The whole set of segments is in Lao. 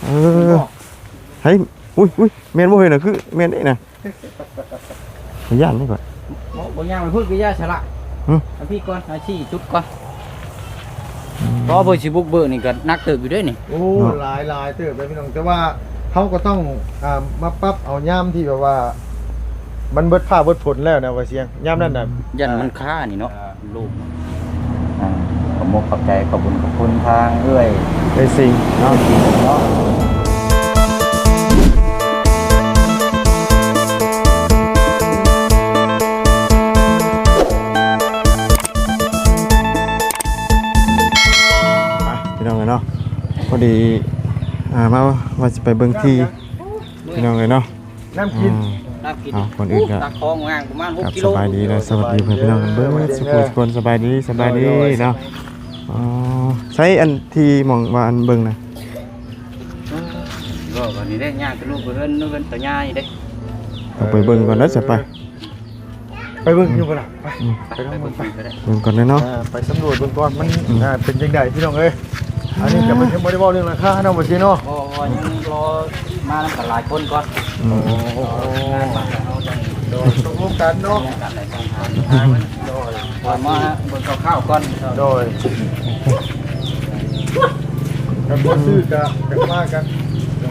ເອີ ເຫັນບໍ່? ໃຫ້ ອຸ້ຍ ອຸ້ຍ ແມ່ນບໍ່ເຮີ້ຍນະ? ຄືແມ່ນເດ້ນະ ຂ້ອຍຢ້ານນີ້ຂ້ອຍ ບໍ່ ບໍ່ຍ່າງໄປພຸ້ນ ຄືຢ່າສະລະ ຫຶ ອັນພີ້ກ່ອນ ໃຫ້ຊີ້ຈຸດກ່ອນ ອືມ ເພາະວ່າເພິ່ນຊິບຸກເບີກນີ້ກໍໜັກເຕີບຢູ່ເດ້ນີ້ ໂອ້ ເນາະ ຫຼາຍ ຫຼາຍເຕີບເດ້ພີ່ນ້ອງ ແຕ່ວ່າເຮົາກໍຕ້ອງ ອ່າ ມາປັບເອົາຍາມທີ່ແບບວ່າ ມັນເບິດຟ້າເບິດຝົນແລ້ວນະ ວ່າຊຽງ ຍາມນັ້ນນະ ຢ້ານມັນຄານີ້ເນາະ ອ່າ ລູກ ອ່າ ຂອບມົກຂອບໃຈ ຂອບບຸນຂອບຄຸນທາງເອື້ອຍ ເອື້ອຍສິງເນາະ ເອື້ອຍສິງເນາະ ໄປ ພີ່ນ້ອງເອີຍເນາະ ພໍດີ ອ່າ ມາວ່າຊິໄປເບິ່ງທີ່ ພີ່ນ້ອງເອີຍເນາະ ນ້ຳກິນ ອືມ ນ້ຳກິນ ເອົາ ກ່ອນອື່ນກໍ ຕັກຂອງຫາປະມານຫົກກິໂລ ສະບາຍດີເນາະ ສະບາຍດີພໍ່ແມ່ພີ່ນ້ອງເບິດສູ່ຜູ້ທຸກຄົນ ສະບາຍດີ ສະບາຍດີເນາະ ອໍ ໃຊ້ອັນທີ່ໝ່ອງວ່າອັນເບິ່ງນະ ເອີ ເວົ້າກັນນີ້ເດ້ ຍ່າງທະລຸໄປເຮືອນ ເຮືອນຕາຍາຍເດ້ ຕ້ອງໄປເບິ່ງກ່ອນເດີ ຈະໄປ ໄປເບິ່ງຢູ່ບໍ່ລະ ໄປ ອືມ ໄປເບິ່ງ ໄປເບິ່ງ ໄປເບິ່ງກໍໄດ້ ເບິ່ງກ່ອນເນາະ ເອີ ໄປສຳຫຼວດເບິ່ງກ່ອນ ມັນ ອືມ ອ່າ ເປັນຈັ່ງໃດພີ່ນ້ອງເອີຍ ອັນນີ້ກໍເພິ່ນຍັງບໍ່ໄດ້ເວົ້າເລື່ອງລາຄາເນາະ ບໍ່ຊີ້ເນາະ ບໍ່ ບໍ່ ຍັງລໍມານຳກັນຫຼາຍຄົນກ່ອນ ອືມ ໂອ້ ໂອ້ ໂດຍ ຕົກລົງກັນເນາະ ໂດຍ ວ່າມາເບິ່ງຄ່າວໆກ່ອນ ໂດຍ ຄັນບໍ່ຊື້ກໍ ກໍວ່າກັນ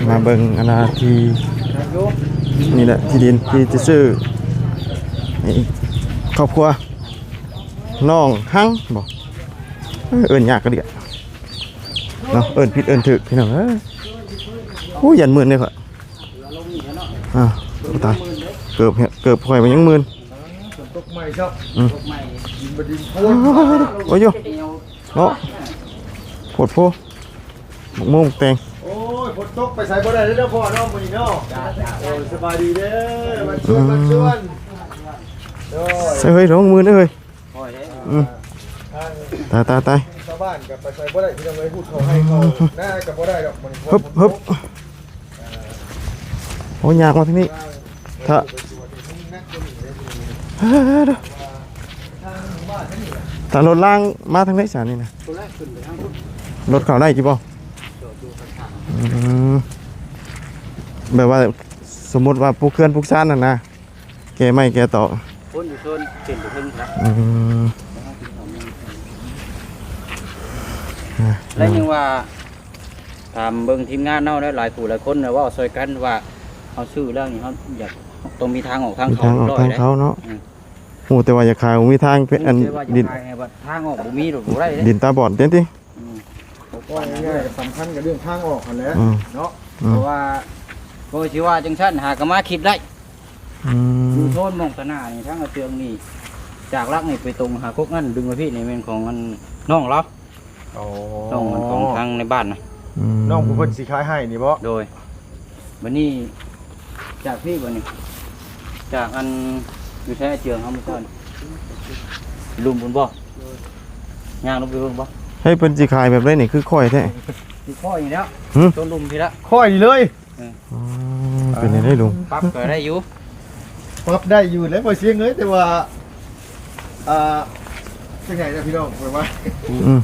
ມາເບິ່ງອັນນາທີ່ ນີ້ແຫຼະ ທີ່ດິນທີ່ຈະຊື້ໃຫ້ຄອບຄົວ ນ້ອງຮັງບໍ ເອີ້ນຍາກກະເດະເນາະ ເອີ້ນຜິດເອີ້ນຖືກພີ່ນ້ອງເອີຍ ໂອ້ຍ ຢ້ານມື່ນເດ້ຂ້ອຍ ອ່າ ຕາຍ ເກີບ ເກີບຂ້ອຍມັນຍັງມື່ນ ຝົນຕົກໃໝ່ຊະ ອືມ ຝົນຕົກໃໝ່ ດິນບໍ່ດິນໂພນ ໂອ້ຍໂຍ ເນາະ ໂພດໂພ ໝາກໂມງແຕງ ໂອ້ຍ ຝົນຕົກໄປໃສບໍ່ໄດ້ເດີພໍ່ເນາະ ມື້ນີ້ເນາະ ໂອ້ຍ ສະບາຍດີເດີ ມາຊວນ ມາຊວນ ໂດຍ ໃສ່ເຮີ້ຍ ສອງໝື່ນເອີຍ ອືມ ຕາຍ ຕາຍ ຕາຍ ຊາວບ້ານກໍໄປໃສບໍ່ໄດ້ ພີ່ນ້ອງເອີຍ ຫູດເຂົ້າໄຮ່ເຂົ້ານາກໍບໍ່ໄດ້ດອກ ມື້ນີ້ ຮຶບ ຮຶບ ໂອ້ຍ ຍາກວ່າທາງນີ້ ຖ້າ ເອີ ຖ້າລົດລາງມາທາງໃດຊະນີ້ນະ ລົດເຂົ້າໄດ້ຢູ່ບໍ່ ອືມ ແບບວ່າສົມມຸດວ່າປູກເຮືອນປູກຊານຫັ້ນນະ ແກ່ໄມ້ແກ່ຕອກ ຄົນຢູ່ເທິງ ເປັນຢູ່ເທິງນະ ອືມ ແລ້ວຍັງວ່າ ຖາມເບິ່ງທີມງານເຮົາແຫຼະ ຫຼາຍຜູ້ຫຼາຍຄົນເວົ້າຊ່ອຍກັນວ່າ ເຮົາຊື້ແລ້ວນີ້ ເຮົາຢາກ ຕ້ອງມີທາງອອກທາງເຂົ້າ ທາງອອກທາງເຂົ້າເນາະ ອືມ ຮູ້ແຕ່ວ່າຢາກຂາຍ ບໍ່ມີທາງ ອັນ ແຕ່ວ່າຢາກ ດິນ ຂາຍ ແຕ່ວ່າທາງອອກບໍ່ມີ ບໍ່ໄດ້ເດ້ ດິນຕາບອດເດ້ຕິ ອືມ ເວົ້າງ່າຍໆ ສຳຄັນກັບເລື່ອງທາງອອກຫັ້ນແຫຼະ ອືມ ເນາະ ອືມ ເພາະວ່າ ກໍຊິວ່າຈັ່ງຊັ້ນ ຫາກໍມາຄິດໄດ້ ອືມ ຢູ່ໂຊນໝ່ອງຕະໜ້ານີ້ ທາງອາເຈືອງນີ້ ຈາກຫຼັກນີ້ໄປຕົງຫາກົກນັ້ນ ດຶງມາພີ້ນີ້ແມ່ນຂອງອັນນ້ອງລາວ ອໍ ນ້ອງມັນຂອງທາງໃນບ້ານນະ ອືມ ນ້ອງຜູ້ເພິ່ນຊິຂາຍໃຫ້ນີ້ບໍ? ໂດຍ ບັດນີ້ຈາກພີ້ ບັດນີ້ຈາກອັນ ຢູ່ໃສອາເຈືອງເຮົາມື້ເຊົ້ານີ້ ລຸ່ມພຸ້ນບໍ? ໂດຍ ຍ່າງລົງໄປເບິ່ງບໍ? ເຮີ້ຍ ເພິ່ນຊິຂາຍແບບໃດນີ້ ຄືຂ້ອຍແທ້ ຄືຂ້ອຍນີ້ແຫຼ້ວ ຫື ຕົ້ນລຸ່ມພີ້ລະ ຂ້ອຍນີ້ເລີຍ ເອີ ອໍ ເປັນຈັ່ງໃດລຸງ? ປັບກໍໄດ້ຢູ່ ປັບໄດ້ຢູ່ແຫຼະ ບໍ່ເສຍເງິນ ແຕ່ວ່າ ອ່າ ຈັ່ງໃດລະພີ່ນ້ອງ ແບບວ່າ ອືມ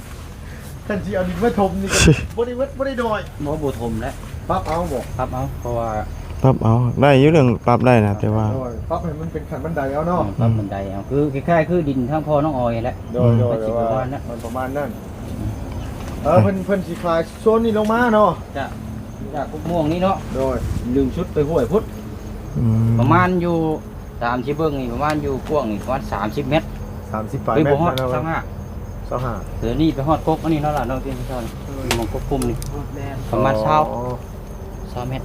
ຄັນຊິເອົາດິນມາຖົມນີ້ກໍ ບໍ່ໄດ້ເບິດບໍ່ໄດ້ໜ້ອຍ ບໍ່ ບໍ່ຖົມແຫຼະ ປັບເອົາບໍ? ປັບເອົາ ເພາະວ່າ ປັບເອົາ ໄດ້ຢູ່ເລື່ອງປັບໄດ້ນະ ແຕ່ວ່າ ໂດຍ ປັບໃຫ້ມັນເປັນຂັ້ນບັນໄດເອົາເນາະ ອືມ ປັບບັນໄດເອົາ ຄືຄ້າຍໆຄືດິນທາງພໍ່ນ້ອງອອຍແຫຼະ ໂດຍ ໂດຍ ມັນຊິປະມານນັ້ນ ມັນປະມານນັ້ນ ເອີ ເພິ່ນ ເພິ່ນຊິຂາຍໂຊນນີ້ລົງມາເນາະ ຈາກ ຈາກກົກມ່ວງນີ້ເນາະ ໂດຍ ດຶງສຸດໄປຫ້ວຍພຸ້ນ ອືມ ປະມານຢູ່ ຕາມທີ່ເບິ່ງນີ້ປະມານຢູ່ກວ້າງນີ້ປະມານສາມສິບແມັດ ສາມສິບປາຍແມັດ ບໍ່ຮອດຊາວຫ້າ ຊາວຫ້າ ດຽວນີ້ໄປຮອດກົກອັນນີ້ເນາະລະເນາະ ທີ່ເຮົາ ເອີ ໝ່ອງກົກກຸ່ມນີ້ ຮອດແລ້ວ ປະມານຊາວ ອໍ ຊາວແມັດ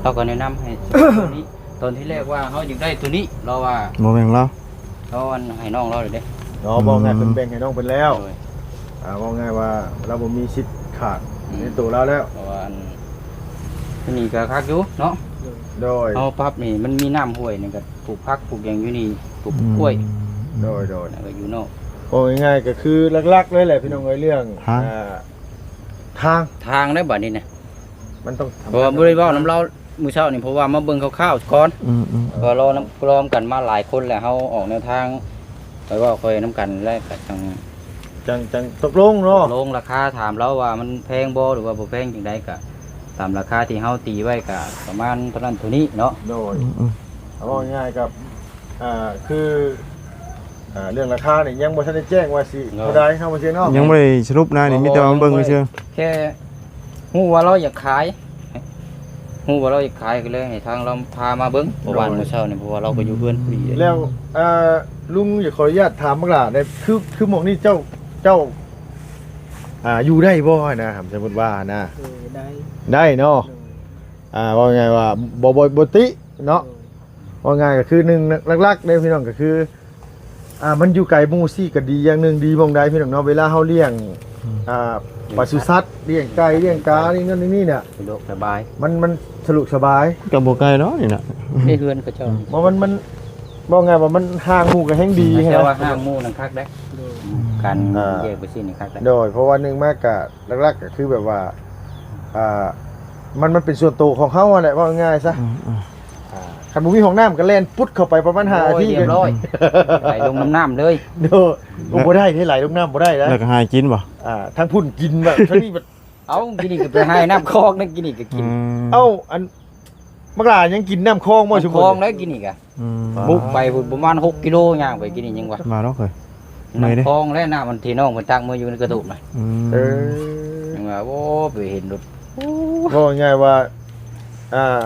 ເຮົາກໍແນະນຳໃຫ້ໂຊນນີ້ ຕອນທີ່ແລກວ່າເຮົາຢາກໄດ້ໂຕນີ້ ລາວວ່າ ບໍ່ແມ່ນລາວ ລາວອັນໃຫ້ນ້ອງລາວເດ້ ອໍ ອືມ ເວົ້າງ່າຍເພິ່ນແບ່ງໃຫ້ນ້ອງເພິ່ນແລ້ວ ໂດຍ ອ່າ ເວົ້າງ່າຍວ່າລາວບໍ່ມີສິດຂາດ ອືມ ໃນໂຕລາວແລ້ວ ເພາະວ່າອັນ ອັນນີ້ກໍຄັກຢູ່ເນາະ ໂດຍ ເຮົາປັບນີ້ມັນມີນ້ຳຫ້ວຍນີ້ກໍ ປູກຜັກປູກຫຍັງຢູ່ນີ້ ປູກ ອືມ ກ້ວຍ ໂດຍໆ ແລ້ວກໍຢູ່ນອກ ເວົ້າງ່າຍໆກໍຄືຫຼັກໆເລີຍແຫຼະພີ່ນ້ອງເອີຍ ເລື່ອງທາງ ອ່າ ທາງ ທາງໄດ໋ບັດນີ້ນະ ມັນຕ້ອງ ເພາະວ່າບໍ່ໄດ້ເວົ້ານຳລາວມື້ເຊົ້ານີ້ ເພາະວ່າມາເບິ່ງຄ່າວໆກ່ອນ ອືມໆ ກໍລໍນຳ ລໍນຳກັນມາຫຼາຍຄົນແລ້ວ ເຮົາອອກແນວທາງ ໄປເວົ້າຄ່ອຍນຳກັນ ແລ້ວກໍຈັ່ງ ຈັ່ງ ຈັ່ງຕົກລົງເນາະ ຕົກລົງລາຄາ ຖາມລາວວ່າມັນແພງບໍ່ ຫຼືວ່າບໍ່ແພງຈັ່ງໃດ ກໍ ຕາມລາຄາທີ່ເຮົາຕີໄວ້ກະປະມານເທົ່ານັ້ນເທົ່ານີ້ເນາະ. ໂດຍ ອືມໆ ເວົ້າງ່າຍໆ ກັບ ອ່າ ຄື ອ່າ ເລື່ອງລາຄານີ້ຍັງບໍ່ທັນໄດ້ແຈ້ງວ່າຊິ ໂດຍ ເທົ່າໃດເນາະ ບໍ່ເຊັ່ນເນາະ ຍັງບໍ່ໄດ້ສະຫຼຸບນະ ນີ້ມີແຕ່ວ່າເບິ່ງຊື່ໆ ແຄ່ຮູ້ວ່າລາວຢາກຂາຍ ຮູ້ວ່າລາວຢາກຂາຍ ກໍເລີຍໃຫ້ທາງລາວພາມາເບິ່ງ ເພາະວ່າ ໂດຍ ມື້ເຊົ້ານີ້ ເພາະວ່າລາວກໍຢູ່ເຮືອນພໍດີເດ້. ແລ້ວ ອ່າ ລຸງຢາກຂໍອະນຸຍາດຖາມບັກຫຼ້າແດ່ ຄື ຄືໝ່ອງນີ້ເຈົ້າ ເຈົ້າ ອ່າ ຢູ່ໄດ້ບໍ່ນະ ສົມມຸດວ່ານະ? ເອີ ໄດ້ ໄດ້ເນາະ ໂດຍ ອ່າ ເວົ້າງ່າຍວ່າບໍ່ ບໍ່ ບໍ່ຕິເນາະ ໂດຍ ເວົ້າງ່າຍກໍຄື ໜຶ່ງ ຫຼັກໆເດ້ພີ່ນ້ອງ ກໍຄື ອ່າ ມັນຢູ່ໄກໝູ່ຊີ້ກໍດີຢ່າງໜຶ່ງ ດີໝ່ອງໃດພີ່ນ້ອງເນາະ ເວລາເຮົາລ້ຽງ ອືມ ອ່າ ປະສຸສັດ ລ້ຽງໄກ່ ລ້ຽງກາ ລ້ຽງນັ້ນລ້ຽງນີ້ເນຍ ສະດວກສະບາຍ ມັນ ມັນສະດວກສະບາຍ ກໍບໍ່ໄກເນາະນີ້ນະ ໃນເຮືອນເຂົາເຈົ້າ ບໍ່ ມັນ ມັນ ເວົ້າງ່າຍວ່າມັນຫ່າງໝູ່ກໍແຮ່ງດີ ແຕ່ວ່າຫ່າງໝູ່ນັ້ນຄັກເດ້ ການ ອ່າ ແຍກໄປຊີ້ນີ້ຄັກເດ້ ໂດຍ ເພາະວ່າໜຶ່ງມາກໍ ຫຼັກໆກໍຄືແບບວ່າ ອ່າ ມັນ ມັນເປັນສ່ວນໂຕຂອງເຮົາຫັ້ນແຫຼະ ເວົ້າງ່າຍໆຊະ ອືມໆ ອ່າ ຄັນບໍ່ມີຫ້ອງນ້ຳກໍແລ່ນປຸດເຂົ້າໄປປະມານຫ້ານາທີ ໂອ້ຍ ຮຽບຮ້ອຍ ໄຫຼລົງນ້ຳ ນ້ຳເລີຍ ໂດຍ ໂອ້ ບໍ່ໄດ້ເດ້ ໄຫຼລົງນ້ຳບໍ່ໄດ້ນະ ແລ້ວກໍຫາກິນບໍ່? ອ່າ ທາງພຸ້ນກິນແບບ ທາງນີ້ແບບ ເອົ້າ ກິນນີ້ກໍໄປຫານ້ຳຄອງນະ ກິນນີ້ກໍກິນ ອືມ ເອົ້າ ອັນ ບັກຫຼ້າຍັງກິນນ້ຳຄອງບໍ່? ນ້ຳຄອງ ຊຸມມື້ ແລ້ວກິນນີ້ກະ ອືມ ບຸກໄປພຸ້ນປະມານຫົກກິໂລ ຍ່າງໄປກິນນີ້ຍັງວ່າ ມາເນາະເຄີຍ ນ້ຳຄອງ ແລະ ນ້ຳມັນທີ່ນ້ອງເພິ່ນຕັກມາຢູ່ໃນກະໂທກນະ ອືມ ເອີ ຍັງວ່າ ໂອ້ ໄປເຫັນໂດດ ເວົ້າງ່າຍໆວ່າ ອ່າ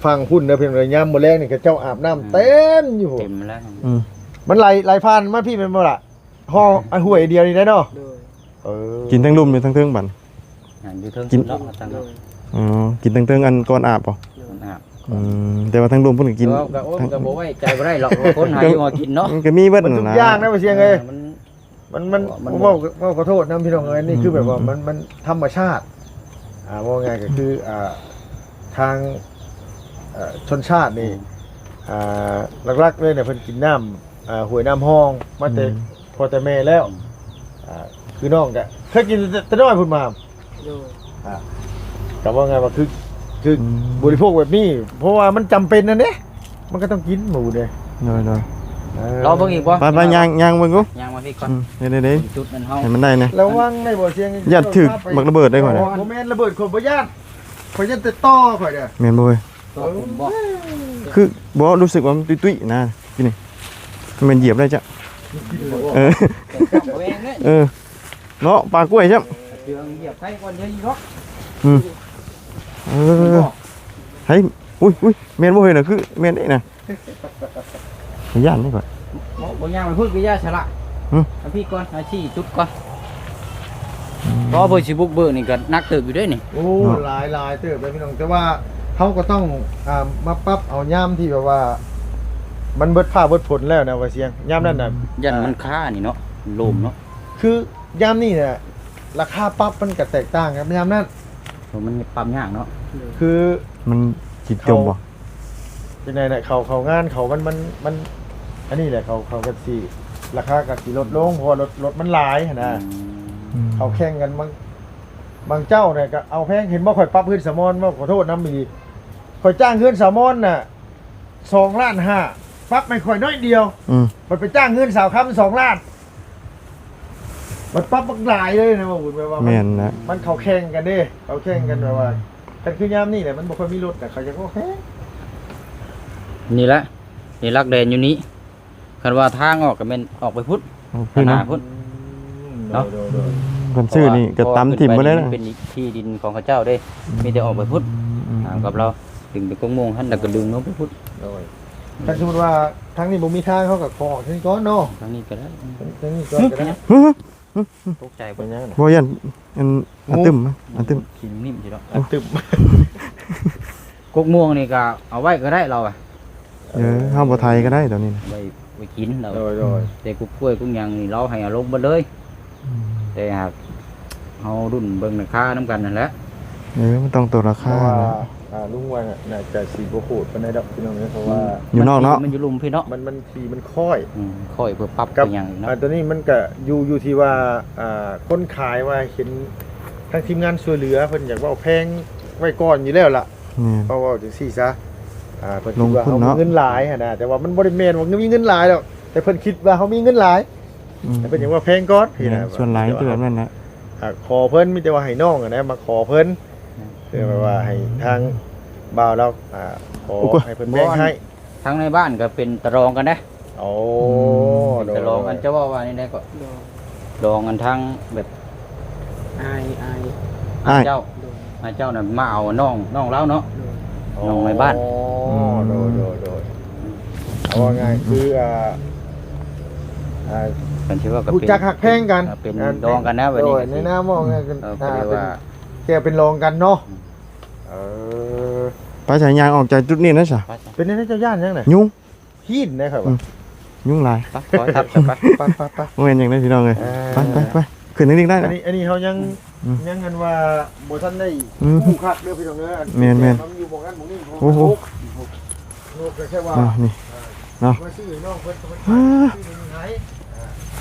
ຝັ່ງພຸ້ນນະ ເພິ່ນວ່າຍາມມື້ແລງນີ້ ເຂົາເຈົ້າອາບນ້ຳ ອືມ ເຕັມຢູ່ ເຕັມແລ້ວ ອືມ ມັນໄຫຼ ໄຫຼຜ່ານມາພີ້ແມ່ນບໍ່ລະ? ຮໍ່ ອັນຫ້ວຍດຽວນີ້ໄດ້ເນາະ ໂດຍ ເອີ ກິນທັງລຸ່ມຢູ່ທັງເທິງບັດ ອ່າ ຢູ່ເທິງ ກິນ ເນາະ ທັງ ໂດຍ ອໍ ກິນທັງເທິງ ອັນກ່ອນອາບບໍ່? ກ່ອນອາບ ອືມ ແຕ່ວ່າທັງລຸ່ມເພິ່ນກໍກິນ ແຕ່ວ່າກໍ ໂອ້ຍ ກໍບໍ່ໄວ້ໃຈບໍ່ໄດ້ດອກ ຄົນຫາຢູ່ຫາກິນເນາະ ມັນກໍມີເບິດ ມັນທຸກຢ່າງນະ ບໍ່ເຊຍງເອີຍ ມັນ ມັນ ມັນ ເວົ້າ ເວົ້າຂໍໂທດນຳພີ່ນ້ອງເອີຍ ນີ້ຄືແບບວ່າ ອືມໆໆ ມັນ ມັນທຳມະຊາດ ອ່າ ເວົ້າງ່າຍກໍຄື ອ່າ ທາງ ເອີ ຊົນຊາດນີ້ ອືມ ອ່າ ຫຼັກໆເລີຍນະ ເພິ່ນກິນນ້ຳ ອ່າ ຫ້ວຍນ້ຳຮອງມາແຕ່ ອືມ ພໍ່ແຕ່ແມ່ແລ້ວ ອືມ ອ່າ ຄືນ້ອງກະເຄີຍກິນແຕ່ ແຕ່ນ້ອຍພຸ້ນມາ ໂດຍ ອ່າ ກະເວົ້າງ່າຍວ່າຄື ຄື ອືມ ບໍລິໂພກແບບນີ້ ເພາະວ່າມັນຈຳເປັນຫັ້ນເດ້ ມັນກໍຕ້ອງກິນໝູເດ້ ໂດຍໆ ເອີ ລອງເບິ່ງອີກບໍ່? ໄປໆ ຍ່າງ ຍ່າງເບິ່ງດູ ຍ່າງມາພີ້ກ່ອນ ອືມ ເດ້ໆ ຈຸດນັ້ນເຮົາ ໃຫ້ມັນໄດ້ແດ່ ລະວັງໄດ້ບໍ່ ສຽງ ຢ້ານຖືກບັກລະເບີດໄດ້ຂ້ອຍນະ ບໍ່ແມ່ນລະເບີດ ຂ້ອຍບໍ່ຢ້ານ ຂ້ອຍຢ້ານແຕ່ຕໍ່ຂ້ອຍເດ້ ແມ່ນບໍ່ເອີຍ? ຕົວຄຸນບໍ່? ຄືບໍ່ ຮູ້ສຶກວ່າມັນຕຸ້ຍໆນະ ກິນນີ້ ແມ່ນຢຽບໄດ້ຈ້ະ ເອີ ເອີ ເນາະ ປາກ້ວຍຈ້ຳ ເອືອງຢຽບໃສ່ກ່ອນເດີອີກເນາະ ອືມ ເອີ ເຫັນບໍ່? ໃຫ້ ອຸ້ຍ ອຸ້ຍ ແມ່ນບໍ່ເຮີ້ຍນະ? ຄືແມ່ນເດ້ນະ ຂ້ອຍຢ້ານນີ້ຂ້ອຍ ບໍ່ ບໍ່ຍ່າງໄປພຸ້ນກໍຢ່າສະລະ ຫຶ ເອົາພີ້ກ່ອນ ເອົາຊີ້ຈຸດກ່ອນ ອືມ ເພາະວ່າເພິ່ນຊິບຸກເບີກນີ້ກໍໜັກເຕີບຢູ່ເດ້ນີ້ ໂອ້ ເນາະ ຫຼາຍ ຫຼາຍເຕີບເດ້ພີ່ນ້ອງ ແຕ່ວ່າເຮົາກໍຕ້ອງ ອ່າ ມາປັບເອົາຍາມທີ່ແບບວ່າ ມັນເບິດຟ້າເບິດຝົນແລ້ວນະ ວ່າຊຽງ ຍາມນັ້ນນະ ຢ້ານມັນຄານີ້ເນາະ ໂລມເນາະ ຄືຍາມນີ້ນະ ລາຄາປັບມັນກໍແຕກຕ່າງກັບຍາມນັ້ນ ເພາະມັນປັບຍາກເນາະ ຄື ມັນຊິຈົມບໍ່? ເຂົາ ຈັ່ງໃດນະ ເຂົາ ເຂົາງານເຂົາມັນ ມັນ ມັນ ອັນນີ້ແຫຼະ ເຂົາ ເຂົາກໍຊິ ລາຄາກໍຊິລົດລົງ ເພາະວ່າລົດ ລົດມັນຫຼາຍຫັ້ນນະ ອືມ ເຂົາແຂ່ງກັນ ບາງ ບາງເຈົ້ານີ້ກໍເອົາແພງ ເຫັນບໍ່ ຂ້ອຍປັບເຮືອນສາວມອນ ເວົ້າຂໍໂທດນຳອີ່ຫຼີ ຂ້ອຍຈ້າງເຮືອນສາວມອນນະ ສອງລ້ານຫ້າ ປັບໃຫ້ຂ້ອຍໜ້ອຍດຽວ ອືມ ຂ້ອຍໄປຈ້າງເຮືອນສາວຄຳ ສອງລ້ານ ມັນປັບບັກຫຼາຍເລີຍນະ ວ່າບຸນ ແບບວ່າ ແມ່ນນະ ມັນເຂົ້າແຂ່ງກັນເດ້ ເຂົ້າແຂ່ງກັນແບບວ່າ ອືມ ຄັນຄືຍາມນີ້ແຫຼະ ມັນບໍ່ຄ່ອຍມີລົດ ແຕ່ເຂົາຢາກເຂົ້າແຂ່ງ ນີ້ແຫຼະ ນີ້ຫຼັກແດນຢູ່ນີ້ ຄັນວ່າທາງອອກກໍແມ່ນອອກໄປພຸ້ນ ອອກໄປພຸ້ນເນາະ ໜ້າພຸ້ນ ອືມ ເນາະ ໂດຍໆ ເພິ່ນຊື້ນີ້ກໍຕຳຖິ້ມໝົດແລ້ວນະ ເພາະວ່າຂຶ້ນໄປນີ້ມັນເປັນທີ່ດິນຂອງເຂົາເຈົ້າເດ້ ອືມ ມີແຕ່ອອກໄປພຸ້ນ ອືມ ຫາກັບລາວ ດຶງໄປກົກມ່ວງຫັ້ນ ແລ້ວກໍດຶງລົງໄປພຸ້ນ ໂດຍ ຄັນສົມມຸດວ່າທາງນີ້ບໍ່ມີທາງ ເຮົາກໍຂໍອອກທາງນີ້ກ່ອນເນາະ ທາງນີ້ກໍໄດ້ ທາງນີ້ກ່ອນກໍໄດ້ ຫຶ ຫຶ ຕົກໃຈບໍ່? ເປັນຫຍັງນະ? ບໍ່ ຢ້ານອັນ ອາຕຶ້ມ ອາຕຶ້ມ ຂີ້ນຸ່ມໆຊິດອກ ອາຕຶ້ມ ກົກມ່ວງນີ້ກໍເອົາໄວ້ກໍໄດ້ລາວອະ ເອີ ເຮົາບໍ່ໄຖກໍໄດ້ຕອນນີ້ນະ ໄວ້ ໄວ້ກິນລາວ ໂດຍໆ ແຕ່ກົກກ້ວຍກົກຫຍັງນີ້ລາວໃຫ້ເອົາລົງເບິດເລີຍ ອືມ ແຕ່ຫາກເຮົາລຸ້ນເບິ່ງລາຄານຳກັນນັ້ນແຫຼະ ເອີ ມັນຕ້ອງຕໍ່ລາຄາ ເພາະວ່າ ນະ ອ່າ ລຸງວ່າໜ້າຈະຊິບໍ່ໂຫດປານໃດດອກ ພີ່ນ້ອງເອີຍ ເພາະວ່າ ອືມ ຢູ່ນອກເນາະ ມັນຢູ່ລຸ່ມພີ້ເນາະ ມັນ ມັນທີ່ມັນຄ້ອຍ ອືມ ຄ້ອຍເພື່ອປັບ ກັບ ເພື່ອຫຍັງອີກເນາະ ອ່າ ຕົວນີ້ມັນກະຢູ່ ຢູ່ທີ່ວ່າ ອ່າ ຄົນຂາຍວ່າເຫັນທາງທີມງານຊ່ວຍເຫຼືອ ເພິ່ນຢາກເວົ້າແພງໄວ້ກ່ອນຢູ່ແລ້ວລະ ແມ່ນ ເຮົາເວົ້າຈັ່ງຊີ້ຊະ ອ່າ ເພິ່ນຄິດວ່າເຮົາມີເງິນຫຼາຍຫັ້ນນະ ແຕ່ວ່າມັນບໍ່ໄດ້ແມ່ນວ່າມີເງິນຫຼາຍດອກ ແຕ່ເພິ່ນຄິດວ່າເຮົາມີເງິນຫຼາຍ ອືມ ແຕ່ເພິ່ນຢາກເວົ້າແພງກ່ອນ ແມ່ນ ຫັ້ນນະ ສ່ວນຫຼາຍ ແຕ່ວ່ານັ້ນນະ ອ່າ ຂໍເພິ່ນ ມີແຕ່ວ່າໃຫ້ນ້ອງຫັ້ນນະ ມາຂໍເພິ່ນ ຄືແບບວ່າໃຫ້ທາງບ່າວລາວ ອ່າ ຂໍ ໂອ້ຍ ໃຫ້ເພິ່ນແບ່ງໃຫ້. ທາງໃນບ້ານກໍເປັນຕາລອງກັນເດ້. ໂອ້ ເປັນຕາລອງກັນ. ໂດຍ ເຈົ້າເວົ້າວ່ານີ້ໄດ້ກໍ ໂດຍ ລອງກັນທາງແບບ ອ້າຍ ອ້າຍ ອ້າຍເຈົ້າ. ໂດຍ ອ້າຍເຈົ້ານັ້ນມາເອົານ້ອງ ນ້ອງລາວເນາະ. ໂດຍ ນ້ອງໃນບ້ານ. ອໍ ໂດຍ ໂດຍ ໂດຍ. ເອົາວ່າງ່າຍຄື ອ່າ ອ່າ ຄັນຊິວ່າກໍເປັນ ຮູ້ຈັກຮັກແພງກັນ ເປັນ ອ່າ ດອງກັນນະ ແບບນີ້. ໂດຍ ໃນນາມວ່າ ເອີ ກໍເລີຍວ່າ ອ່າ ເປັນ ແຕ່ເປັນລອງກັນເນາະ. ເອີ ໄປໃສ ຍ່າງອອກຈາກຈຸດນີ້ນະຊະ. ເປັນແນວໃດ ເຈົ້າຢ້ານຫຍັງນະ? ຍຸງ. ຮີນໄດ້ຂ້ອຍວ່າ ອືມ ຍຸງຫຼາຍ. ໄປ ຂໍໃຫ້ທັບ ໄປ ໄປ ໄປ ໄປ. ບໍ່ແມ່ນຫຍັງເດ້ພີ່ນ້ອງເອີຍ. ເອີ ໄປ ໄປ ໄປ ຂຶ້ນທາງນີ້ໄດ້. ອັນນີ້ ອັນນີ້ເຮົາຍັງ ອືມ ຍັງອັນວ່າບໍ່ທັນໄດ້ ອືມ ຮູ້ຄັກເດີພີ່ນ້ອງເດີ. ແມ່ນໆ ມັນຢູ່ໝ່ອງນັ້ນໝ່ອງນີ້. ໂອ້ໂຫ ໂອ້ ແຕ່ວ່າ ອ່າ ນີ້ ອ່າ ເນາະ ມາຊື້ໃຫ້ນ້ອງເພິ່ນ ເພິ່ນ ອ່າ ຊື້ໃຫ້.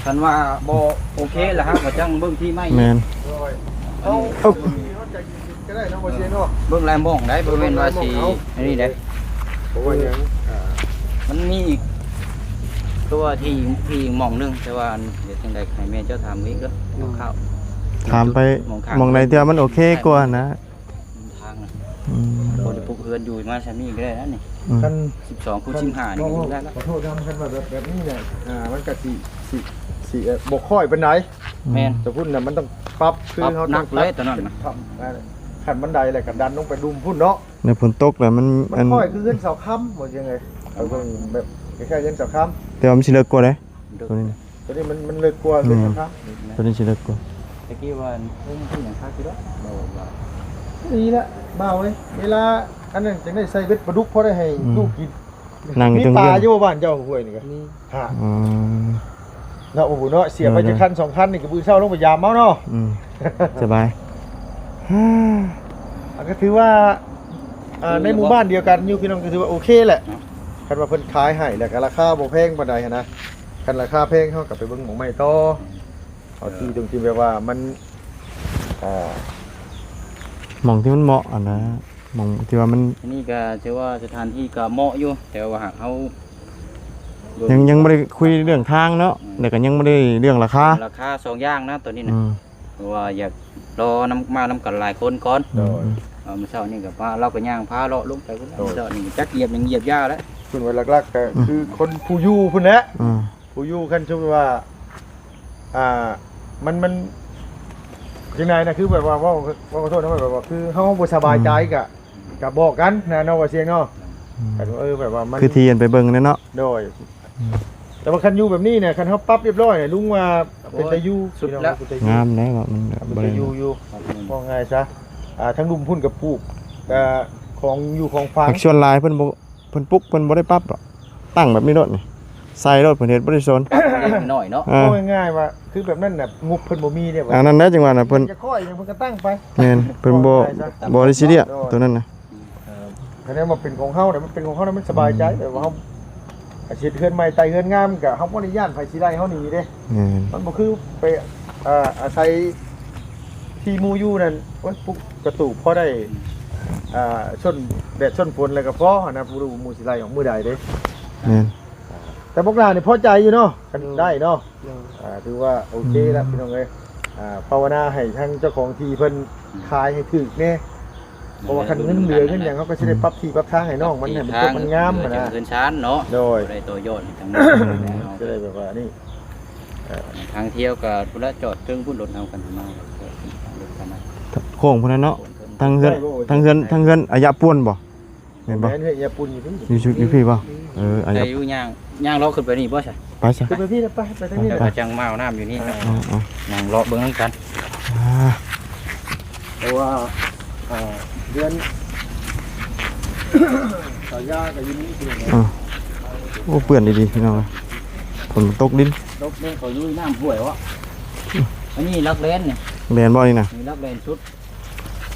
ຄັນວ່າບໍ່ໂອເຄລະ ເຮົາກໍຈັ່ງເບິ່ງທີ່ໃໝ່. ແມ່ນ ໂດຍ ເອົາ ເອົາ ກໍໄດ້ເນາະ ບໍ່ເສຍເນາະ. ເບິ່ງຫຼາຍໝ່ອງໄດ໋ ບໍ່ແມ່ນວ່າຊິອັນນີ້ເດ້. ເພາະວ່າຫຍັງ ອ່າ ມັນມີອີກຕົວທີ່ ທີ່ອີກໝ່ອງໜຶ່ງ ແຕ່ວ່າອັນ ດຽວຈັ່ງໃດໃຫ້ແມ່ເຈົ້າຖາມເອງເດີ ຄາວໆ ຖາມໄປໝ່ອງໃດທີ່ວ່າມັນໂອເຄກວ່ານະ. ທາງນະ ອືມ ບໍ່ໄດ້ປຸກເຮືອນຢູ່ມາຊ່ຳນີ້ກໍໄດ້ນະນີ້. ອືມ ຄັນ ສິບສອງຄູນສິບຫ້ານີ້ກໍຢູ່ໄດ້ລະ. ຂໍໂທດນຳ ຄັນວ່າແບບ ແບບນີ້ນະ ອ່າ ມັນກໍຊິ ຊິ ຊິ ເອີ ບໍ່ຄ່ອຍປານໃດ. ແມ່ນ ແຕ່ພຸ້ນນະ ມັນຕ້ອງປັບ ຄືເຮົາຕ້ອງປັບ ໜັກເລີຍຕອນນັ້ນນະ ຂັ້ນບັນໄດ ແລ້ວກໍດັນລົງໄປລຸ່ມພຸ້ນເນາະ. ໃນຝົນຕົກແລ້ວມັນ ມັນຄ່ອຍຄືເຮືອນສາວຄຳ ບໍ່ຈັ່ງໃດ. ເອົາເບິ່ງແບບຄ້າຍໆເຮືອນສາວຄຳ ແຕ່ວ່າມັນຊິເລິກກວ່າເດ້. ໂຕນີ້ນະ ໂຕນີ້ມັນ ມັນເລິກກວ່າ ອືມ ເຮືອນສາວຄຳ. ໂຕນີ້ຊິເລິກກວ່າ. ຕະກີ້ວ່າເພິ່ນເປັນຫຍັງຄັກຢູ່ດອກ ບໍ່ວ່າ ດີລະບ່າວເອີຍ. ເວລາອັນນັ້ນຈັ່ງໄດ້ໃສ່ເບັດປາດຸກ ພໍໄດ້ໃຫ້ ອືມ ລູກກິນ. ນັ່ງຢູ່ ມີປາຢູ່ບໍ່ບ້ານເຈົ້າ ຫ້ວຍນີ້ກະ? ມີ. ຮະ ອືມ ເນາະ ບໍ່ບຸເນາະ ເສຍໄປ ໂດຍໆ ຈັກຄັນສອງຄັນນີ້ກະ ມື້ເຊົ້າລົງໄປຢາມເອົາເນາະ. ອືມ ສະບາຍ. ອັນກໍຖືວ່າ ອ່າ ໃນໝູ່ບ້ານດຽວກັນຢູ່ ພີ່ນ້ອງ ກໍຖືວ່າໂອເຄແຫຼະ. ເນາະ ຄັນວ່າເພິ່ນຂາຍໃຫ້ ແລ້ວກໍລາຄາບໍ່ແພງປານໃດຫັ້ນນະ. ຄັນລາຄາແພງ ເຮົາກໍໄປເບິ່ງໝ່ອງໃໝ່ຕໍ່. ເອົາທີ່ຕົງທີ່ແບບວ່າມັນ ອ່າ ໝ່ອງທີ່ມັນເໝາະຫັ້ນນະ. ໝ່ອງທີ່ວ່າມັນ ອັນນີ້ກໍຖືວ່າສະຖານທີ່ກໍເໝາະຢູ່ ແຕ່ວ່າຫາກເຮົາ ຍັງ ຍັງບໍ່ໄດ້ຄຸຍເລື່ອງທາງເນາະ. ອືມ ແລ້ວກໍຍັງບໍ່ໄດ້ເລື່ອງລາຄາ ລາຄາສອງຢ່າງນະຕອນນີ້ນະ. ອືມ ເພາະວ່າຢາກລໍນຳ ມານຳກັນຫຼາຍຄົນກ່ອນ. ໂດຍ ເອົາ ມື້ເຊົ້ານີ້ກໍພາ ລາວກໍຍ່າງພາເລາະລົງໄປພຸ້ນແຫຼະ. ໂດຍ ມື້ເຊົ້ານີ້ຈັກຢຽບຫຍັງ ຢຽບຢາແຫຼະ. ເພິ່ນວ່າຫຼັກໆກໍ ອືມ ຄືຄົນຜູ້ຢູ່ພຸ້ນແຫຼະ. ອືມ ຜູ້ຢູ່ ຄັນສົມມຸດວ່າ ອ່າ ມັນ ມັນຈັ່ງໃດນະ ຄືແບບວ່າ ເວົ້າ ເວົ້າຂໍໂທດນະ ແບບວ່າຄືເຮົາບໍ່ສະບາຍໃຈ ອືມ ກະ ກະບອກກັນນະເນາະ ວ່າຊຽງເນາະ. ອືມ ເອີ ແບບວ່າມັນ ຄືທີ່ອັນໄປເບິ່ງນັ້ນເນາະ. ໂດຍ ອືມ ແຕ່ວ່າຄັນຢູ່ແບບນີ້ນະ ຄັນເຮົາປັບຮຽບຮ້ອຍນະ ລຸງວ່າເປັນຕາຢູ່ ໂອ້ຍ ສຸດແລ້ວ ເປັນຕາຢູ່ ງາມແລ້ວ ມັນ ເປັນຕາຢູ່ຢູ່. ເວົ້າງ່າຍຊະ ອ່າ ທາງລຸ່ມພຸ້ນກໍປູກ ອ່າ ຂອງຢູ່ຂອງຝາກ. ສ່ວນຫຼາຍເພິ່ນບໍ່ ເພິ່ນປຸກ ເພິ່ນບໍ່ໄດ້ປັບດອກ ຕັ້ງແບບນີ້ໂລດນີ້ ໃສ່ໂລດ ເພິ່ນເຮັດບໍ່ໄດ້ສົນ ເລັກນ້ອຍເນາະ. ເອີ ເວົ້າງ່າຍໆວ່າ ຄືແບບນັ້ນນະ ງົບເພິ່ນບໍ່ມີເດ້. ອັນນັ້ນແຫຼະ ຈັ່ງວ່ານະ ເພິ່ນ ຈະຄ່ອຍຫຍັງເພິ່ນກໍຕັ້ງໄປ. ແມ່ນ ເພິ່ນບໍ່ ເວົ້າງ່າຍຊະ ບໍ່ໄດ້ຊີຣຽສ ໂດຍ ໂຕນັ້ນນະ. ອືມ ເອີ ຄັນວ່າເປັນຂອງເຮົານະ ມັນເປັນຂອງເຮົານະ ມັນສະບາຍໃຈ. ອືມ ແບບວ່າເຮົາ ອາ ເຮັດເຮືອນໃໝ່ ໄຕ່ເຮືອນງາມ ກໍເຮົາບໍ່ໄດ້ຢ້ານໃຜຊິໄລ່ເຮົາໜີເດ້. ແມ່ນ ມັນບໍ່ຄືໄປ ອ່າ ອາໄສທີ່ໝູ່ຢູ່ນັ້ນ ໂອ້ຍ ປຸກກະຕູພໍໄດ້ ອ່າ ຊົນແດດຊົນຝົນແລ້ວກໍພໍຫັ້ນນະ ບໍ່ຮູ້ໝູ່ຊິໄລ່ອອກມື້ໃດເດ້. ແມ່ນ ແຕ່ບັກຫຼ້ານີ້ພໍໃຈຢູ່ເນາະ ຄັນ ໂດຍ ໄດ້ເນາະ. ໂດຍ ອ່າ ຖືວ່າໂອເຄລະ ອືມ ພີ່ນ້ອງເອີຍ. ອ່າ ພາວະນາໃຫ້ທາງເຈົ້າຂອງທີ່ເພິ່ນ ອືມ ຂາຍໃຫ້ຖືກແດ່ ເພາະວ່າຄັນເງິນເຫຼືອເງິນຫຍັງ ເຮົາກໍຊິໄດ້ປັບທີ່ປັບທາງໃຫ້ນ້ອງມັນ ໃຫ້ມັນຈົບມັນງາມຫັ້ນນະ. ເຮືອນຊານເນາະ. ໂດຍ ບໍ່ໄດ້ຕໍ່ຍອດໃຫ້ທາງນັ້ນ ຈະໄດ້ແບບວ່ານີ້ ເອີ ທາງທ່ຽວກໍພຸ້ນລະ ຈອດເທິງພຸ້ນ ລົດເຮົາກັນມາ ໂຄ້ງພຸ້ນນະເນາະ. ທາງເຮືອນ ທາງເຮືອນ ທາງເຮືອນອາຍະປວນບໍ່? ແມ່ນບໍ່? ແມ່ນເອີຍ ຢ່າປຸ່ນຢູ່ພີ້ ຢູ່ ຢູ່ພີ້ບໍ່? ເອີ ໄດ້ຢູ່ ຍ່າງ ຍ່າງເລາະຂຶ້ນໄປນີ້ບໍ່ຊະ? ໄປຊະ ຂຶ້ນໄປພີ້ລະ ໄປ ໄປທາງນີ້ລະ ໄປ ໄປ ຈັ່ງມາເອົານ້ຳຢູ່ນີ້ເນາະ. ອ່າ ອ່າ ຍ່າງເລາະເບິ່ງນຳກັນ. ອ່າ ເພາະວ່າ ເອີ ເດືອນ ສາວຢາກໍຢູ່ນີ້ ອ່າ ໂອ້ ເປື້ອນດີໆ ພີ່ນ້ອງ ຝົນຕົກດິນ ຕົກເດ້ ເຂົາຢູ່ນ້ຳຫ້ວຍວະ. ອັນນີ້ຫຼັກແລນນີ້ ແລນບໍ່ນີ້ນະ? ນີ້ຫຼັກແລນສຸດ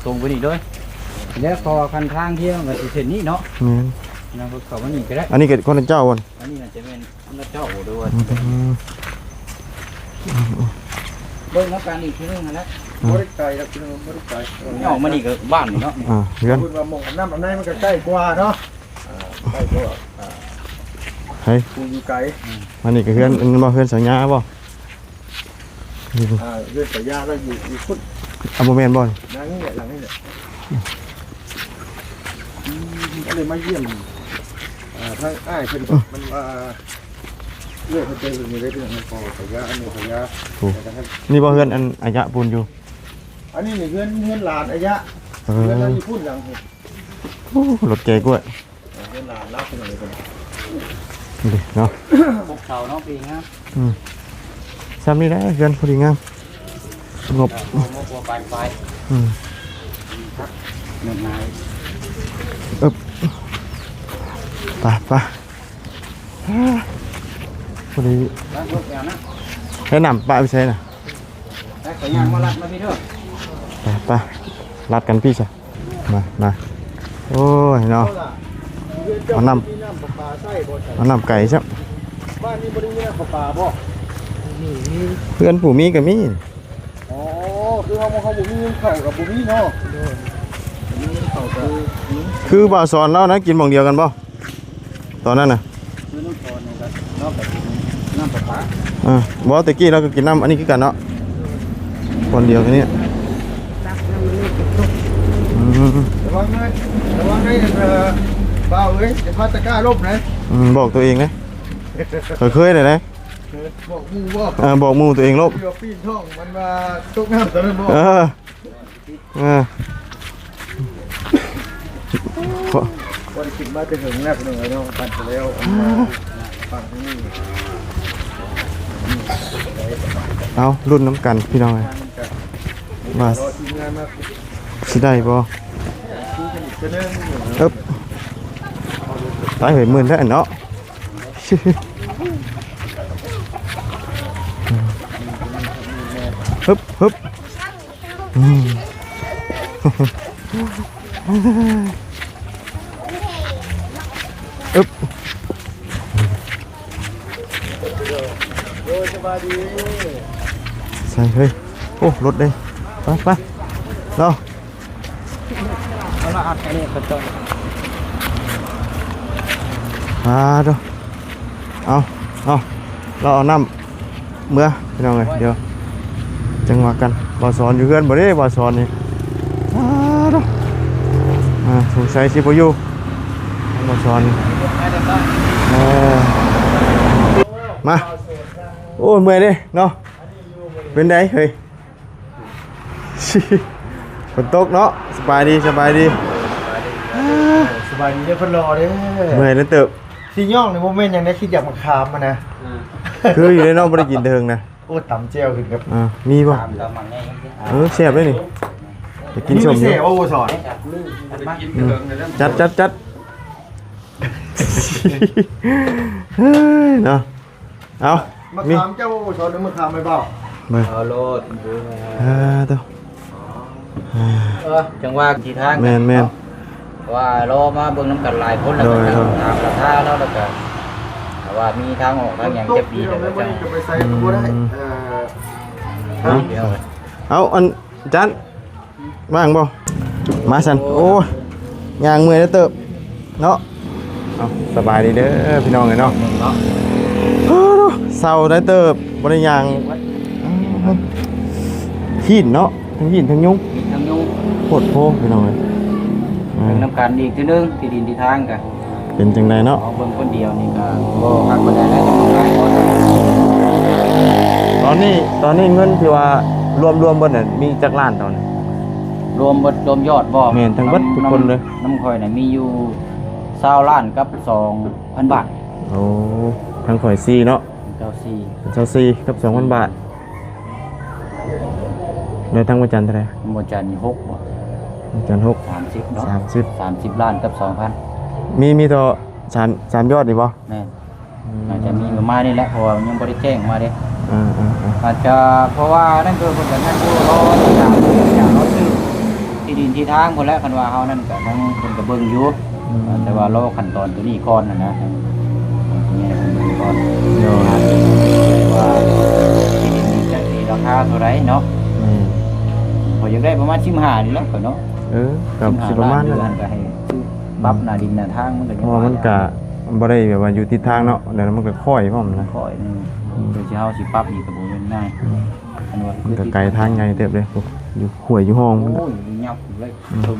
ຕົງໄປນີ້ເດີ ແລ້ວເພາະວ່າຄັນທາງທ່ຽວມັນກໍຊິເສັ້ນນີ້ເນາະ. ແມ່ນ ນາງເຂົ້າມານີ້ກໍໄດ້. ອັນນີ້ກໍຄົນລະເຈົ້າບໍ່? ອັນນີ້ໜ້າຈະແມ່ນຄົນລະເຈົ້າ ຫຼືວ່າ ອືມ ເບິ່ງນຳກັນອີກເທື່ອໜຶ່ງຫັ້ນແຫຼະ. ອືມ ບໍ່ໄດ້ໄກດອກ ບໍ່ໄດ້ໄກ ອອກມານີ້ກໍບ້ານນີ້ເນາະ. ອ່າ ເຮືອນ ເພິ່ນວ່າໝ່ອງອາບນ້ຳອາບໃນມັນກໍໃກ້ກວ່າເນາະ. ອ່າ ໃກ້ກວ່າ ອ່າ ໃຫ້ ຜູ້ຢູ່ໄກ. ອືມ ອັນນີ້ກໍເຮືອນ ອັນນັ້ນບໍ່ ເຮືອນສາວຍາບໍ່? ອ່າ ເຮືອນສາວຍາລະຢູ່ ຢູ່ພຸ້ນ. ອ່າ ບໍ່ແມ່ນບໍ່? ຫຼັງນີ້ແຫຼະ ຫຼັງນີ້ແຫຼະ. ອືມ ກໍເລີຍມາຢ້ຽມ ເອີ ທາງອ້າຍເພິ່ນ ມັນວ່າເອື້ອຍເພິ່ນເປັນແບບນີ້ເດ້ ເປັນຫຍັງ ມັນກໍຂະຍະ ອັນນີ້ຂະຍະ ໂອ້ ແລ້ວກໍ ນີ້ບໍ່ເຮືອນອັນອາຍະປູນຢູ່? ອັນນີ້ນີ້ເຮືອນ ເຮືອນຫຼານອາຍະ ເອີ ເຮືອນລາວຢູ່ພຸ້ນຫຼັງພຸ້ນ. ໂອ້ ລົດແກ່ກ້ວຍ ເຮືອນຫຼານລາວເປັນຫຍັງນີ້ເພິ່ນ ນີ້ເນາະ ປົກເສົາເນາະ ປີງາມ ອືມ ຊ່ຳນີ້ແຫຼະ ເຮືອນພໍດີງາມ ສະຫງົບ ເອີ ບໍ່ ບໍ່ ບໍ່ປານໄຟ ອືມ ເອີບ ໄປ ໄປ ພໍດີ ລ້າງລົດແລ້ວນະ ໃຫ້ນ້ຳປະໄປໃສນະ? ໄປ ຂ້ອຍຍ່າງມາລັດມາພີ້ເດີ ໄປ ໄປ ລັດກັນພີ້ຊະ ມາ ມາ ໂອ້ຍເນາະ ເອົານ້ຳ ມີນ້ຳປະປາໃຊ້ບໍ່? ເອົານ້ຳໄກ່ຊະ ບ້ານນີ້ບໍ່ໄດ້ມີນ້ຳປະປາບໍ່? ເພື່ອນຜູ້ມີກໍມີ ອໍ ຄືເຮົາ ເຮົາບໍ່ມີ ເຂົ້າກໍບໍ່ມີເນາະ ບໍ່ມີເຂົ້າກໍ ຄືບ່າວສອນລາວນະ ກິນໝ່ອງດຽວກັນບໍ່? ຕອນນັ້ນນະ ຄືນ້ອງພອນນີ້ກໍ ລາວກໍກິນນ້ຳປະປາ ເອີ ບໍ່ ແຕ່ກີ້ລາວກໍກິນນ້ຳອັນນີ້ຄືກັນເນາະ ຄົນດຽວກັນນີ້ ຕັກນ້ຳມັນລົງໄປຕົກ ອືມ ລະວັງເດີ ລະວັງເດີ ເອີ ບ່າວເອີຍ ຈະພາດຕະກ້າລົ້ມນະ ອືມ ບອກຕົວເອງນະ ເຄີຍ ເຄີຍແລ້ວນະ ບອກໝູ່ບໍ່? ເອີ ບອກໝູ່ ຕົວເອງລົ້ມ ປີນທ້ອງ ມັນວ່າຕົກນ້ຳຕອນນັ້ນບໍ່? ເອີ. ເອີ ບໍ່ໄດ້ຂຶ້ນມາແຕ່ເຫິງແລ້ວ ພີ່ນ້ອງເອີຍເນາະ ປັ່ນໄປແລ້ວ ເອົາ ລຸ້ນນຳກັນ ພີ່ນ້ອງເອີຍ ວ່າຊິໄດ້ບໍ່? ເອີບ ຕາຍເຮີຍ ມື່ນແທ້ເນາະ ຮຶບ ຮຶບ. ອືມ ອຶບ ໂດຍ ສະບາຍດີ ໃສ່ເຮີຍ ໂອ້ ລົດເດ້ ໄປ ໄປ ເນາະ ເອົາລະ ອັດອັນນີ້ເຂົາເຈົ້າ ອ່າ ໂດ ເອົາ ເອົາ ລາວເອົານ້ຳ ເມືອພີ່ນ້ອງເອີຍ ດຽວຈັ່ງວ່າກັນ ບ່າວສອນຢູ່ເຮືອນບໍ່ເດ້ ບ່າວສອນນີ້ ອ້າດ ອ່າ ສົງໄສຊິບໍ່ຢູ່ ບ່າວສອນ ເອີ ມາ ໂອ້ຍ ເມື່ອຍເດ້ເນາະ ເປັນໃດເຮີຍ ຝົນຕົກເນາະ ສະບາຍດີ ສະບາຍດີ ສະບາຍດີເດີ ເພິ່ນລໍເດີ ເມື່ອຍເດີເຕີບ ຊິຍ້ອງນີ້ບໍ່ແມ່ນຫຍັງໃດ ຄິດຢາກມາຂາມຫັ້ນນະ ຄືຢູ່ເດ້ເນາະ ບໍ່ໄດ້ກິນແຕ່ເຫິງນະ ໂອ້ ຕຳແຈ່ວຂຶ້ນກັບ ອ່າ ມີບໍ່ ຕຳ ຕຳໝາກແງ ເອີ ແຊບເດ້ນີ້ ໄປກິນສົ້ມຢູ່ ແຊບບໍ່ ບໍ່ສອນ ອືມ ຈັດ ຈັດ ຈັດ ເຮີຍ ເນາະ ເອົາ ມາ ມີ ຂາມເຈົ້າ ບໍ່ສອນ ມາຂາມໄປບໍ່ ມາ ເອົາໂລດ ເອີ ໂຕ ເອີ ຈັງຫວະທີ່ທາງ ແມ່ນໆ ເນາະ ວ່າລໍມາເບິ່ງນຳກັນຫຼາຍຄົນ ແລ້ວກໍ ໂດຍ ຖາມລາຄາແລ້ວ ແລ້ວກໍຖ້າວ່າມີທາງອອກທາງຫຍັງຈັກດີແລ້ວກໍຈັ່ງ ອືມ ເອີ ເອົາ ເອົາ ອັນ ຈັນ ວ່າງບໍ່? ມາຊັ້ນ ໂອ້ຍ ຍ່າງເມື່ອຍເດີເຕີບເນາະ ເອົາ ສະບາຍດີເດີພີ່ນ້ອງເອີຍເນາະ ເນາະ ເຊົາໄດ້ເຕີບ ບໍ່ໄດ້ຍ່າງ ຮີດເນາະ ທັງຮີດທັງຍຸງ ຮີດທັງຍຸງ ໂພດໂພພີ່ນ້ອງເອີຍ ເບິ່ງນຳກັນອີກເທື່ອໜຶ່ງ ທີ່ດິນທີ່ທາງກະ ເປັນຈັ່ງໃດເນາະ ເອົາເບິ່ງຄົນດຽວນີ້ກໍບໍ່ຄັກປານໃດແລ້ວ ຕ້ອງຫຼາຍຄົນ ຕອນນີ້ ຕອນນີ້ເງິນທີ່ວ່າລວມ ລວມເບິດນັ້ນມີຈັກລ້ານຕອນນີ້? ລວມເບິດ ລວມຍອດບໍ່? ແມ່ນ ທັງເບິດທຸກຄົນເລີຍ ນຳ ນຳຂ້ອຍນະມີຢູ່ຊາວລ້ານກັບສອງພັນບາດ ໂອ້ ທັງຂ້ອຍສີ່ເນາະ ເຈົ້າສີ່ ເຈົ້າສີ່ກັບສອງພັນບາດ ແລ້ວທາງບໍ່ຈັນເທົ່າໃດ? ບໍ່ຈັນຫົກບໍ່? ບໍ່ຈັນຫົກ ສາມສິບເນາະ ສາມສິບ ສາມສິບລ້ານກັບສອງພັນ ມີ ມີເທົ່າ ສາມ ສາມຍອດນີ້ບໍ່? ແມ່ນ ອືມ ອາດຈະມີປະມານນີ້ແຫຼະ ເພາະວ່າມັນຍັງບໍ່ໄດ້ແຈ້ງມາເດ້ ອືມໆໆ ອາດຈະ ເພາະວ່ານັ້ນຄືເພິ່ນກໍຍັງຢູ່ລໍຕິດຕາມ ຢາກເອົາຊື່ທີ່ດິນທີ່ທາງພຸ້ນແຫຼະ ຄັນວ່າເຮົານັ້ນກໍທາງເພິ່ນກໍເບິ່ງຢູ່ ອືມ ແຕ່ວ່າລໍຂັ້ນຕອນຕົວນີ້ກ່ອນຫັ້ນນະ ຕົວນີ້ແຫຼະເພິ່ນເບິ່ງກ່ອນ ໂດຍ ວ່າທີ່ດິນນີ້ຈັກຊິລາຄາເທົ່າໃດເນາະ ອືມ ຂ້ອຍຢາກໄດ້ປະມານສິບຫ້ານີ້ແຫຼະຂ້ອຍເນາະ ເອີ ກໍສິບຫ້າລ້ານ ປະມານນັ້ນ ເດືອນກໍໃຫ້ ປັບໜ້າດິນໜ້າທາງມັນກໍຍັງ ເພາະວ່າມັນກະບໍ່ໄດ້ແບບວ່າຢູ່ທິດທາງເນາະ ແລ້ວມັນກໍຄ້ອຍພ້ອມນະ ຄ້ອຍ ອືມ ເພື່ອທີ່ເຮົາຊິປັບນີ້ກໍບໍ່ແມ່ນງ່າຍ ອືມ ອັນວ່າມັນກໍໄກທາງໃຫຍ່ເຕີບເດ້ ໂອ້ ຢູ່ຫ້ວຍຢູ່ຮ່ອງພຸ້ນແຫຼະ ໂອ້ຍ ຍັບເລີຍ ອືມ ເທິງ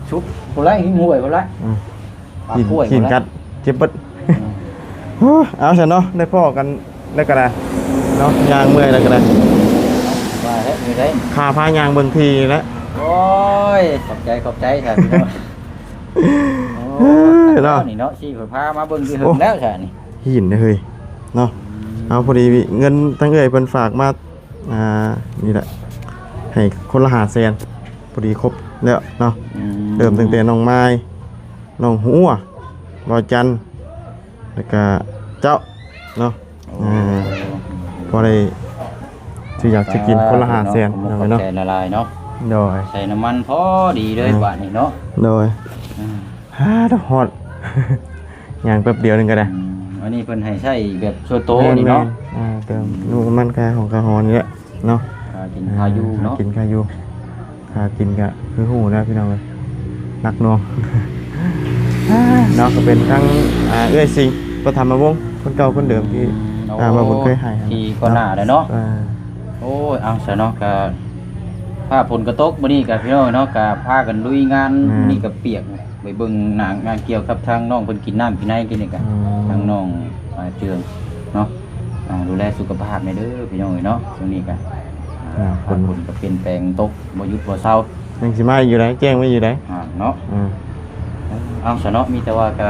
ຊຸດພຸ້ນແຫຼະ ຫິມຫ້ວຍພຸ້ນແຫຼະ ອືມ ປາກ ຂີ້ນ ຫ້ວຍ ຂີ້ນ ພຸ້ນແຫຼະ ກັດ ເຈັບເບິດ ອືມ ເອົາຊັ້ນເນາະ ໄດ້ພໍ້ກັນແລ້ວກໍໄດ້ເນາະ ຍ່າງເມື່ອຍແລ້ວກໍໄດ້ ວ່າແທ້ ມີໄດ້ ຂ້າພາຍ່າງເບິ່ງທີ່ແຫຼະ ໂອ້ຍ ຂອບໃຈ ຂອບໃຈ ທ່ານພີ່ນ້ອງ ໂອ້ ເອີ ເນາະ ນີ້ເນາະ ຊິຂ້ອຍພາມາເບິ່ງທີ່ເຫິງ ໂອ້ ແລ້ວຊະນີ້ ຫີນເດ້ເຮີ້ຍເນາະ ອືມ ເອົາ ພໍດີເງິນທາງເອື້ອຍເພິ່ນຝາກມາ ອ່າ ນີ້ແຫຼະ ໃຫ້ຄົນລະຫ້າແສນ ພໍດີຄົບແລ້ວເນາະ ອືມ ເລີ່ມຕັ້ງແຕ່ນ້ອງມາຍ ນ້ອງຫົວ ບ່າວຈັນ ແລ້ວກະເຈົ້າເນາະ ໂອ້ ອ່າ ພໍໄດ້ຊື້ຢາກຊື້ກິນຄົນລະຫ້າແສນ ສາທຸເນາະ ເນາະ ຂອບໃຈຫຼາຍໆເນາະ ໂດຍ ໃສ່ນ້ຳມັນພໍດີເລີຍ ອ່າ ບາດນີ້ເນາະ ໂດຍ ອືມ ຮາດ ຮອດ ຍ່າງແປັບດຽວໜຶ່ງກໍໄດ້ ອືມ ອັນນີ້ເພິ່ນໃຫ້ໃຊ້ແບບສ່ວນໂຕນີ້ເນາະ ແມ່ນໆ ອ່າ ເຕີມ ອືມ ນ້ຳມັນຄ່າຫ້ອງຄ່າຫໍນີ້ແຫຼະເນາະ ຄ່າກິນ ອ່າ ຄ່າຢູ່ເນາະ ຄ່າກິນຄ່າຢູ່ ຄ່າກິນກໍຄືຮູ້ແລ້ວພີ່ນ້ອງເອີຍ ໜັກໜ່ວງ ເນາະ ກໍເປັນທັງ ອ່າ ເອື້ອຍສິງ ປະຖຳມະວົງ ຄົນເກົ່າຄົນເດີມທີ່ ອືມ ອ່າ ໂອ້ ວ່າບຸນເຄີຍໃຫ້ ທີ່ກ່ອນໜ້າແລ້ວເນາະ ເນາະ ອ່າ ໂອ້ຍ ເອົາຊະເນາະ ກໍຟ້າຝົນກໍຕົກມື້ນີ້ກໍພີ່ນ້ອງເນາະ ກໍພາກັນລຸຍງານ ແມ່ນ ມື້ນີ້ກໍປຽກ ໄປເບິ່ງໜ້າງານກ່ຽວກັບທາງນ້ອງເພິ່ນກິນນ້ຳກິນໃນກິນນີ້ກະ ອືມ ທາງນ້ອງ ອ່າ ເຈືອງເນາະ ອ່າ ດູແລສຸຂະພາບແດ່ເດີພີ່ນ້ອງເອີຍເນາະ ຊ່ວງນີ້ກະ ອ່າ ອ່າ ຝົນ ຝົນກໍປ່ຽນແປງຕົກບໍ່ຢຸດບໍ່ເຊົາ ຍັງຊິມາຢູ່ໃດ ແຈ້ງໄວ້ຢູ່ໃດ ອ່າ ເນາະ ອືມ ເອົາຊະເນາະ ມີແຕ່ວ່າກະ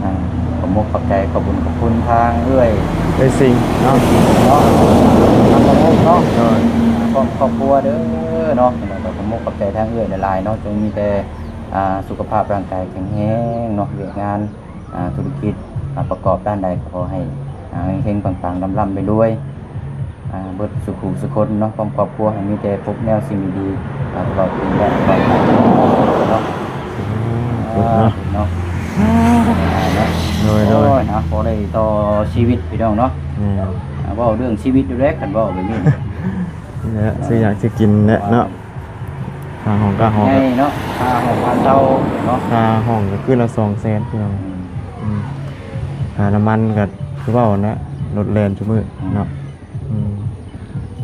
ອ່າ ຂອບມົກຂອບໃຈ ຂອບບຸນຂອບຄຸນທາງເອື້ອຍ ເອື້ອຍສິງເນາະ ເນາະ ທາງຄອບຄົວເນາະ ໂດຍ ພ້ອມຄອບຄົວເດີເນາະ ແລ້ວກໍຂອບມົກຂອບໃຈທາງເອື້ອຍຫຼາຍໆເນາະ ຈົ່ງມີແຕ່ ອ່າ ສຸຂະພາບຮ່າງກາຍແຂງແຮງເນາະ ວຽກງານ ອ່າ ທຸລະກິດ ອ່າ ປະກອບດ້ານໃດກໍຂໍໃຫ້ ອ່າ ເຮັງໆ ປັງໆ ລ່ຳໆ ລວຍໆ ອ່າ ເບິດສູ່ຜູ້ສູ່ຄົນເນາະ ພ້ອມຄອບຄົວ ໃຫ້ມີແຕ່ພົບແນວສິ່ງດີໆ ອ່າ ຕະຫຼອດປີ ແລະ ຕະຫຼອດໄປເນາະ ອືມ ເນາະ ໂດຍໆ ໂດຍ ໂດຍ ໂອ້ຍ ອ່າ ພໍໄດ້ຕໍ່ຊີວິດພີ່ນ້ອງເນາະ ແມ່ນ ອ່າ ເວົ້າເລື່ອງຊີວິດຢູ່ແລ້ວ ຄັນເວົ້າແບບນີ້ ນີ້ແຫຼະ ຊື້ຢາກຊື້ກິນແຫຼະເນາະ ຄ່າຫ້ອງຄ່າຫໍ ໃຫຍ່ເນາະ ຄ່າຫ້ອງຄ່າເຊົ່າເນາະ ຄ່າຫ້ອງກໍຄືລະສອງແສນພີ່ນ້ອງ ອືມ ອືມ ຄ່ານ້ຳມັນກໍຄືເວົ້າຫັ້ນແຫຼະ ລົດແລ່ນຊຸມື້ ອືມ ເນາະ ອືມ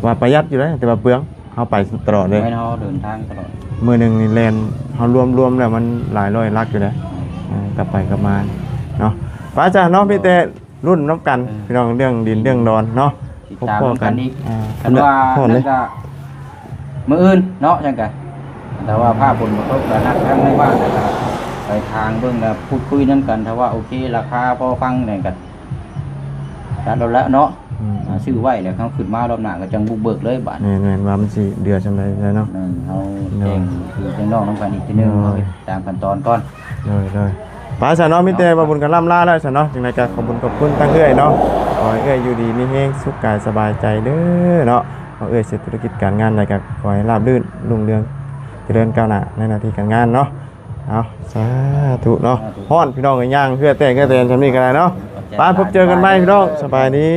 ວ່າປະຢັດຢູ່ເດ້ ແຕ່ວ່າເປືອງ ເຮົາໄປຕະຫຼອດເດ້ ແມ່ນ ເຮົາເດີນທາງຕະຫຼອດ ມື້ໜຶ່ງນີ້ແລ່ນ ເຮົາລວມໆແລ້ວມັນຫຼາຍຮ້ອຍຫຼັກຢູ່ເດ້ ອືມ ເອີ ກັບໄປກັບມາເນາະ ໄປຊະເນາະ ມີແຕ່ ລຸ້ນນຳກັນ ເອີ ພີ່ນ້ອງ ເລື່ອງດິນເລື່ອງດອນເນາະ ຕິດຕາມນຳກັນອີກ ພົບພໍ້ກັນ ອ່າ ຄັນວ່ານັ້ນກະມື້ອື່ນເນາະ ຈັ່ງກະ ແຕ່ວ່າຟ້າຝົນບໍ່ຕົກກະນັດທາງນາຍບ້ານ ແລ້ວກະໄປຖາງເບິ່ງ ແລ້ວພູດຄຸຍນຳກັນ ຖ້າວ່າໂອເຄ ລາຄາພໍຟັງແລ້ວກະ ຈັດໂລດແລ້ວເນາະ ອືມ ອ່າ ຊື້ໄວ້ແລ້ວ ເຮົາຂຶ້ນມາລອບໜ້າກໍຈັ່ງບຸກເບີກເລີຍບາດ ແມ່ນໆ ວ່າມັນຊິເດືອສ່ຳໃດແລ້ວເນາະ ແມ່ນ ເຮົາ ໂດຍ ແຈ້ງພີ່ແຈ້ງນ້ອງນຳກັນອີກເທື່ອໜຶ່ງ ໂດຍ ເຮົາເຮັດຕາມຂັ້ນຕອນກ່ອນ ໂດຍໆ ໄປຊະເນາະ ມີແຕ່ວ່າບຸນກໍລ່ຳລາແລ້ວຊະເນາະ ຈັ່ງໃດກໍຂອບຄຸນຂອບຄຸນທາງເອື້ອຍເນາະ ຂໍໃຫ້ເອື້ອຍຢູ່ດີມີແຮງ ສຸກກາຍສະບາຍໃຈເດີເນາະ ເອົາເອື້ອຍເຮັດທຸລະກິດການງານໃດກໍຂໍໃຫ້ລາບລື່ນ ຮຸ່ງເຮືອງ ຈະເລີນກ້າວໜ້າໃນໜ້າທີ່ການງານເນາະ ເອົາ ສາທຸເນາະ ສາທຸ ຮ້ອນພີ່ນ້ອງເອີຍ ຍ່າງເຫື່ອແຕກເຫື່ອແຕນຊ່ຳນີ້ກໍໄດ້ເນາະ ຂອບໃຈ ໄປ ພົບເຈີກັນໃໝ່ພີ່ນ້ອງ ສະບາຍດີ.